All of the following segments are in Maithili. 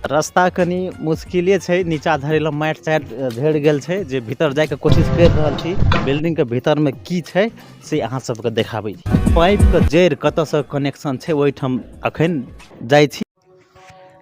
रास्ता कनि मुश्किले छै, नीचा धरे ला माटि चाटि झड़ि गेल छै, जे भीतर जाइके कोशिश करि रहल छी। बिल्डिंगके भीतरमे की छै से अहाँ सबके देखाबै छी। पाइपके जड़ि कतऽसँ कनेक्शन छै ओहिठाम अखन जाइ छी।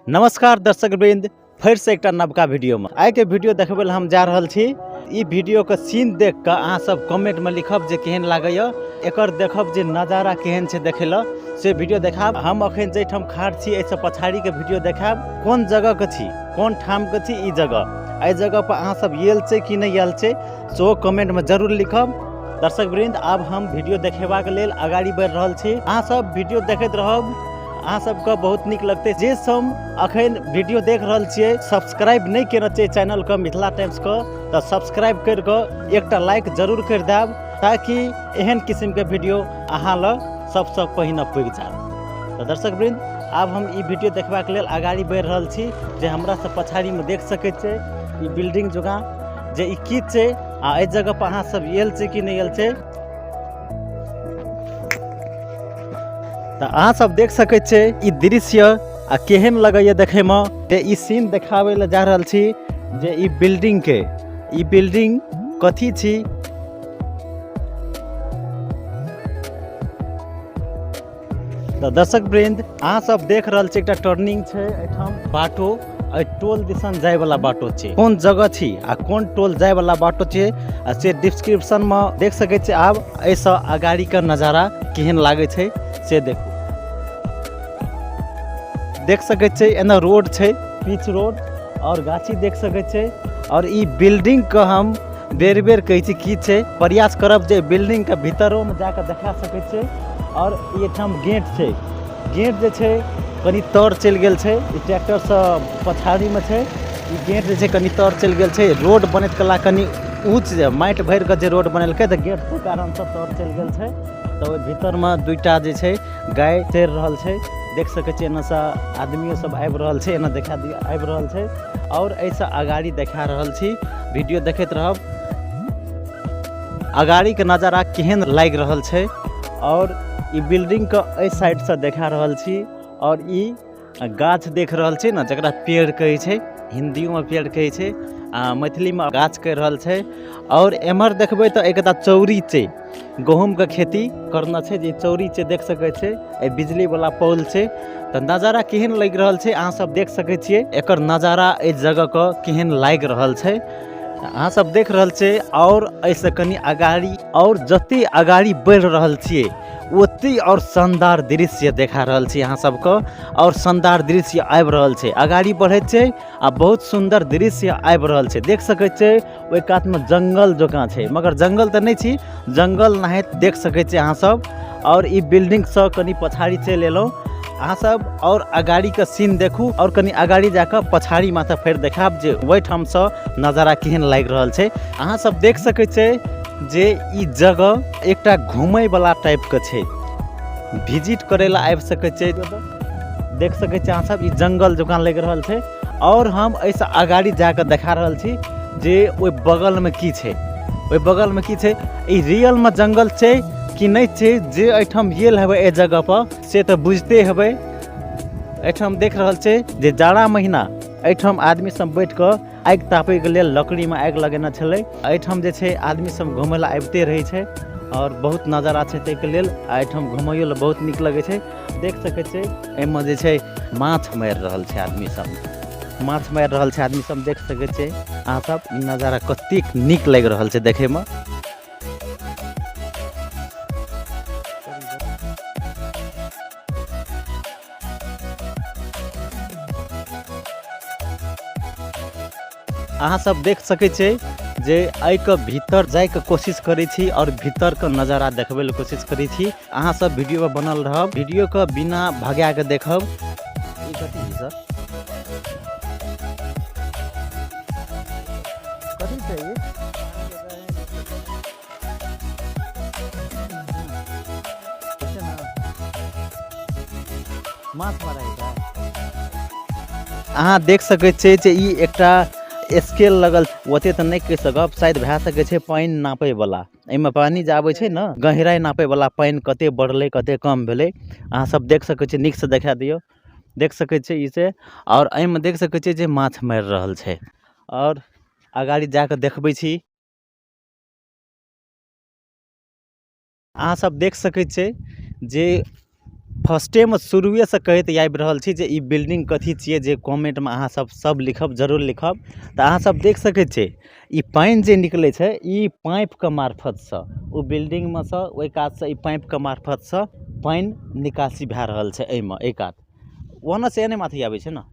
नमस्कार दर्शक वृंद, फेर से एकटा नवका वीडियो में आइ के वीडियो देखबै लए हम जा रहल छी। ई वीडियो के सीन देख के अहाँ सब कमेंट में लिखब जे केहन लागैया, एकर देखब जे नजारा केहन छै देखै लए, से वीडियो देखाब। हम अखन जाहिठाम खाड़ छी एहिसँ पछाड़ी के वीडियो देखाब, कोन जगह के छी, कोन ठाम के छी ई जगह, एहि जगह पर अहाँ सब आयल छै कि नहि आयल छै, सेहो कमेंट में जरूर लिखब। दर्शक वृंद, आब हम वीडियो देखेबाक लेल अगाड़ी बढ़ि रहल छी। अहाँ सब वीडियो देखैत रहब, अहाँ सबके बहुत नीक लगतै। जे सब अखन वीडियो देख रहल छियै सब्सक्राइब नहि केने छियै चैनलके मिथिला टाइम्सके, तऽ सब्सक्राइब करि कऽ एकटा लाइक जरूर करि देब, ताकि एहन किसिमके वीडियो अहाँ लग सबसँ पहिने पुगि जायत। तऽ दर्शक वृंद, आब हम ई वीडियो देखबाक लेल अगाड़ी बढ़ि रहल छी, जे हमरासँ पछाड़ीमे देख सकै छियै ई बिल्डिंग जकाँ जे ई की छै आ एहि जगह पर अहाँ सब आयल छै कि नहि आयल छै। तऽ अहाँ सब देख सकै छियै ई दृश्य आ केहन लगैया देखैमे। जे ई सीन देखाबै लए जा रहल छी जे ई बिल्डिंग के, ई बिल्डिंग कथी छी। तऽ दर्शक वृंद, अहाँ सब देख रहल छी एकटा टर्निंग छै एहिठाम बाटो, एहि टोल दिसन जाय वाला बाटो छै। कोन जगह छी आ कोन टोल जाय वाला बाटो छै आ से डिस्क्रिप्शन में देख सकै छी। आब एहिसँ अगाड़ी के नजारा केहन लागै छै से देखू। देख सकै छियै एना रोड छै, पिच रोड, और गाछी देख सकै छियै। और ई बिल्डिंग के हम बेर बेर कहै छी की छै, प्रयास करब जे बिल्डिंग के भीतरो में जाके देखा सकै छियै। और ई एहिठाम गेट छै, गेट जे छै कनि तर चलि गेल छै, ई ट्रैक्टरसँ पछाड़ीमे छै। ई गेट जे छै कनि तर चलि गेल छै, रोड बनैत कला कनि ऊँच जे माटि भरि कऽ जे रोड बनेलकै तऽ गेट ताहि कारणसँ तर चलि गेल छै। तऽ ओहि भीतरमे दुइटा जे छै गाय चरि रहल छै, देख सकै छियै। एन्नऽसँ आदमियो सब आबि रहल छै, एना देखा दियौ आबि रहल छै। आओर एहिसँ अगाड़ी देखा रहल छी, वीडियो देखैत रहब अगाड़ीके नजारा केहन लागि रहल छै। और ई बिल्डिंग के एहि साइड से देखा रहल छी। और ई गाछ देख रहल छी ने, जकरा पेड़ कहै छै, हिंदियो में पेड़ कहै छै आ मैथिली में गाछ कहि रहल छै। और एम्हर देखबै तऽ एकटा चौरी छै, गहूम के खेती करना छै, जे चौरी छै देख सकै छै, एहि बिजली वाला पोल छै। तऽ नजारा केहन लागि रहल छै अहाँ सब देख सकै छियै, एकर नजारा एहि जगह के केहन लागि रहल छै अहाँ सब देख रहल छियै। और एहिसँ कनि अगाड़ी, और जते अगाड़ी बढ़ि रहल छियै ओते और शानदार दृश्य देखा रहल छी अहाँ सबके, और शानदार दृश्य आबि रहल छै। अगाड़ी बढ़ैत छै आ बहुत सुन्दर दृश्य आबि रहल छै। देख सकै छियै ओहि कातमे जंगल जकाँ छै, मगर जंगल तऽ नहि छी, जंगल नाहित देख सकै छियै अहाँ सब। और ई बिल्डिंगसँ कनि पछाड़ी चलि एलहुँ अहाँ सब, और अगाड़ीके सीन देखू, और कनि अगाड़ी जाकऽ पछाड़ी माथा फेर देखायब जे ओहिठामसँ नजारा केहन लागि रहल छै। अहाँ सब देख सकै छियै जे ई जगह एकटा घुमैवला टाइपके छै, विजिट करै लए आबि सकै छियै। देख सकै छियै अहाँ सब ई जंगल जकाँ लागि रहल छै। और हम एहिसँ अगाड़ी जाकऽ देखा रहल छी जे ओहि बगलमे की छै, ओहि बगलमे की छै, ई रियलमे जंगल छै कि नहि छै। जे एहिठाम गेल हेबै एहि जगहपर से तऽ बुझिते हेबै। एहिठाम देख रहल छै जे जाड़ा महीना एहिठाम आदमी सब बैठ कऽ आगि तापैके लेल लकड़ीमे आगि लगेने छलै। एहिठाम जे छै आदमी सब घुमै लए आबिते रहै छै और बहुत नजारा छै ताहिके लेल एहिठाम घुमैयो लए बहुत नीक लगै छै। देख सकै छियै एहिमे जे छै माछ मारि रहल छै आदमी सब, माछ मारि रहल छै आदमी सब। देख सकै छियै अहाँ सब ई नजारा कतेक नीक लागि रहल छै देखैमे। अहाँ सब देख सकै छियै जे एहिके भीतर जाइके कोशिश करै छी और भीतरके नजारा देखबै लए कोशिश करै छी। अहाँ सब वीडियो पर बनल रहब, वीडियो के बिना भगा के देखब। ई कथी छै सर? कथी छै ई? माछ मारै छै। अहाँ देख सकै छियै जे ई एकटा स्केल लगल, ओते तऽ नहि कहि सकब, शायद भए सकै छै पानि नापै वला। एहिमे पानि जे आबै छै ने, गहराइ नापै वला, पानि कते बढ़लै कते कम भेलै, अहाँ सब देख सकै छियै। नीकसँ देखा दियौ। देख सकै छियै ई से। आओर एहिमे देख सकै छियै जे माछ मारि रहल छै। आओर अगाड़ी जाके देखबै छी। अहाँ सब देख सकै छियै जे फर्स्टेमे शुरुएसँ कहैत आबि रहल छी जे ई बिल्डिंग कथी छियै, जे कमेंटमे अहाँ सब सब लिखब, जरूर लिखब। तऽ अहाँ सब देख सकै छियै ई पानि जे निकलै छै ई पाइपके मार्फतसँ ओ बिल्डिंगमे सँ ओहि कातसँ ई पाइपके मार्फतसँ पानि निकासी भए रहल छै एहिमे। एहि कात ओनऽसँ एने माथी आबै छै ने,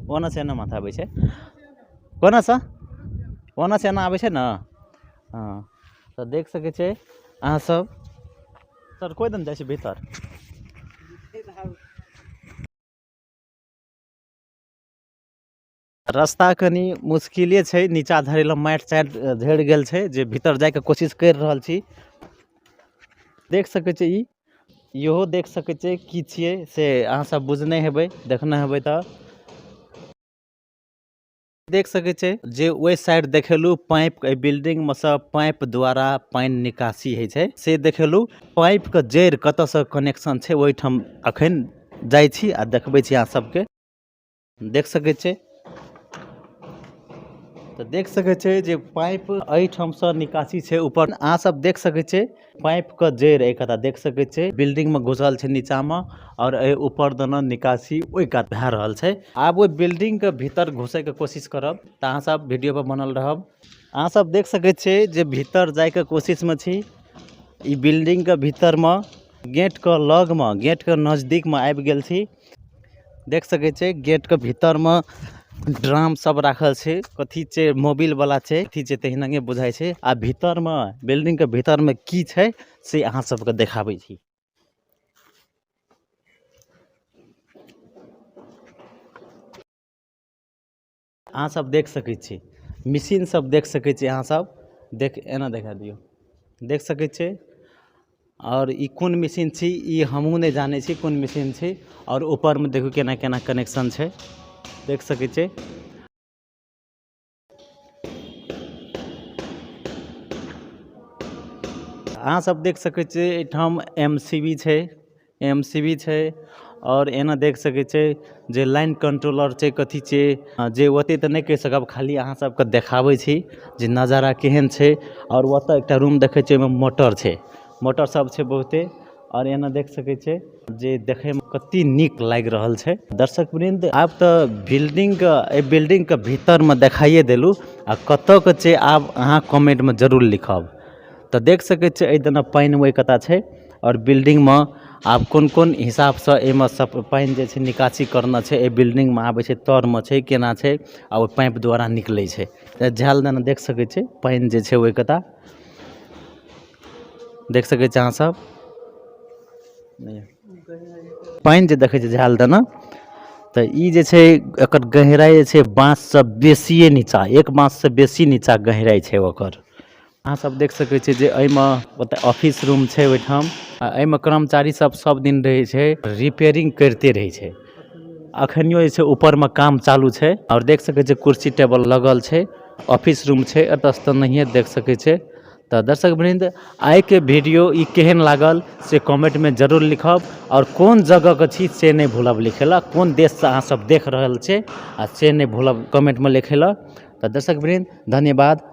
ओनऽसँ एने माथ आबै छै, कोनासँ ओनऽसँ एना आबै छै ने। हँ तऽ देख सकै छियै अहाँ सब। सर कोइ दन जाइ छै भीतर? रास्ता कनि मुश्किले छै, नीचा धरै लए माटि चाटि झड़ि गेल छै, जे भीतर जाइके कोशिश करि रहल छी। देख सकै छियै ई, इहो देख सकै छियै की छियै से अहाँ सब बुझने हेबै, देखने हेबै। तऽ देख सकै छियै जे ओहि साइड देखेलहुँ पाइप, एहि बिल्डिंगमे सँ पाइप द्वारा पानि निकासी होइ छै से देखेलहुँ। पाइपके जड़ि कतऽसँ कनेक्शन छै ओहिठाम अखन जाइ छी आ देखबै छी अहाँ सबके। देख सकै छियै तऽ देख सकै छियै जे पाइप एहिठामसँ निकासी छै ऊपर। अहाँ सब देख सकै छियै पाइपके जड़ि एहि कता देख सकै छियै बिल्डिंगमे घुसल छै नीचामे, आओर एहि ऊपर दना निकासी ओहि कात भए रहल छै। आब ओहि बिल्डिंगके भीतर घुसैके कोशिश करब, तऽ अहाँ सब वीडियो पर बनल रहब। अहाँ सब देख सकै छियै जे भीतर जाइके कोशिशमे छी। ई बिल्डिंगके भीतरमे गेटके लगमे, गेटके नजदीकमे आबि गेल छी। देख सकै छियै गेटके भीतरमे ड्राम सब राखल छै, कथी छै, मोबिल वाला छै, कथी छै तहिनागे बुझाइ छै। आ भीतरमे बिल्डिंगके भीतरमे की छै से अहाँ सबके देखाबै छी। अहाँ सब देख सकै छी मशीन सब देख सकै छी अहाँ सब, देख एना देखा दियौ, देख सकै छियै। आओर ई कोन मशीन छी ई हमहूँ नहि जानै छी कोन मशीन छी। आओर ऊपरमे देखू केना केना कनेक्शन छै, देख सकै छियै। अहाँ सब देख सकै छियै एहिठाम एम सी बी छै, एम सी बी छै। आओर एना देख सकै छियै जे लाइन कंट्रोलर छै, कथी छै जे ओते तऽ नहि कहि सकब, खाली अहाँ सबके देखाबै छी जे नजारा केहन छै। आओर ओतऽ एकटा रूम देखै छियै, ओहिमे मोटर छै, मोटर सब छै बहुते। आओर एना देख सकै छियै जे देखैमे कते नीक लागि रहल छै। दर्शक वृंद, आब तऽ बिल्डिंगके, एहि बिल्डिंगके भीतरमे देखाइए देलहुँ, आ कतऽके छै आब अहाँ कमेंटमे जरूर लिखब। तऽ देख सकै छियै एहि दना पानि ओहि कता छै, आओर बिल्डिंगमे आब कोन कोन हिसाबसँ एहिमे सब पानि जे छै निकासी करना छै, एहि बिल्डिंगमे आबै छै, तरमे छै, केना छै, आ ओ पाइप द्वारा निकलै छै। तऽ झाल दना देख सकै छियै पानि जे छै ओहि कता देख सकै छियै अहाँ सब। पानि जे देखै छियै झाल दना, तऽ ई जे छै एकर गहराइ जे छै बाँससँ बेसिए नीचाँ, एक बाँससँ बेसी नीचाँ गहराइ छै ओकर। अहाँ सब देख सकै छियै जे एहिमे ओतऽ ऑफिस रूम छै ओहिठाम, आ एहिमे कर्मचारी सब सब दिन रहै छै, रिपेयरिंग करिते रहै छै। अखनियो जे छै ऊपरमे काम चालू छै। आओर देख सकै छियै कुर्सी टेबल लगल छै, ऑफिस रूम छै, एतऽ से तऽ नहिये देख सकै छै। तऽ दर्शक वृंद, आइके वीडियो ई केहन लागल से कमेंटमे जरूर लिखब, आओर कोन जगहके छी से नहि भूलब लिखै लए, कोन देशसँ अहाँ सब देख रहल छै आ से नहि भूलब कमेंटमे लिखै लए। तऽ दर्शक वृंद धन्यवाद।